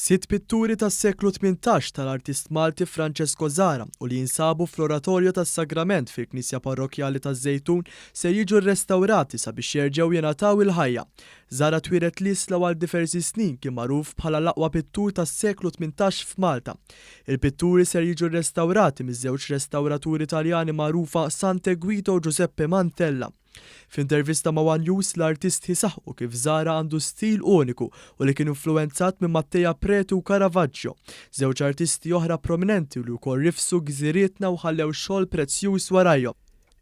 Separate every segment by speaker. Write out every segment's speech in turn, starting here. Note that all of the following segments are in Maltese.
Speaker 1: Sitt pitturi tas-seklu 18 tal-artist Malti Francesco Zahra u li jinsabu fl-Oratorio tas-Sagrament fil-Knisja Parrokkjali taż-Żejtun ser jiġu rrestawrati sabiex jerġgħu jingħataw il-ħajja. Zahra twieled l-Isla u għal diversi snin kien magħruf bħala l-aqwa pittur tas-seklu 18 f'Malta. Il-pitturi ser jiġu rrestawrati miż-żewġ restawraturi Taljani magħrufa Sante Guido u Giuseppe Mantella. F'intervista ma' one News, l-artisti saħqu kif Zahra għandu stil uniku u li kien influwenzat minn Mattea Preti u Caravaggio, żewġ artisti oħra prominenti li wkoll rifsu gżirietna u ħallew xogħol prezzjuż warajhom.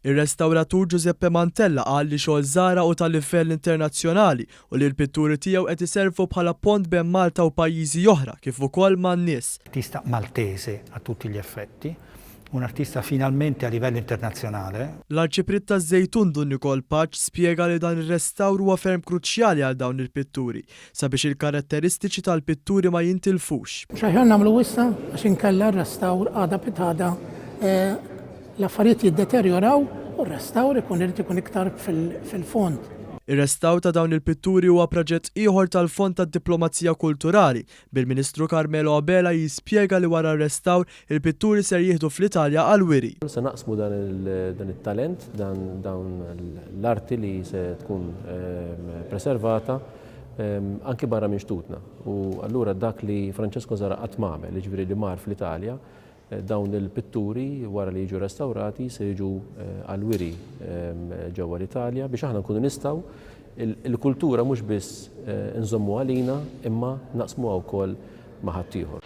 Speaker 1: Ir-restawratur Giuseppe Mantella qal li xogħol Zahra hu ta' livell internazzjonali u li l-pitturi tiegħu qed iservu bħala pont bejn Malta u pajjiżi oħra kif ukoll man-nies.
Speaker 2: Artista maltese a tutti gli effetti. Un artista finalmente a livello internazzjonale.
Speaker 1: L-Arċipriet taż-Żejtun Dun Nikol Pace spjega li dan ir-restawr huwa ferm kruċjali għal dawn il-pitturi, sabiex il-karatteristiċi tal-pitturi ma jintilfux.
Speaker 3: Mhux aħjar nagħmlu issa għax inkella r-restawr għada pitgħada l-affarijiet jiddeterjoraw u r-restawr ikun irid ikun iktar fil-fond.
Speaker 1: Ir-restawr ta' dawn il-pitturi huwa proġett ieħor tal-Fond tad-Diplomazija Kulturali, bil-Ministru Carmelo Abela jispjega li wara r-restawr, il-pitturi ser jieħdu fl-Italja għall-wiri.
Speaker 4: Se naqsmu dan it-talent, dawn l-arti li se tkun preservata anki barra minn xtutna. U allura dak li Francesco Zahra qatt m'għamel, jiġifieri li mar fl-Italja, Dawn il-pitturi wara li jiġu restawrati se jiġu għall-wiri ġewwa l-Italja biex aħna nkunu nistgħu il-kultura mhux biss inżommuha għalina imma naqsmuha wkoll ma' ħaddieħor.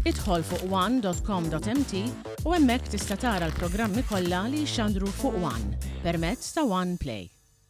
Speaker 5: Idħol fuq one.com.mt u hemmhekk tista' tara l-programmi kollha li jixxandru fuq One permezz ta' One Play.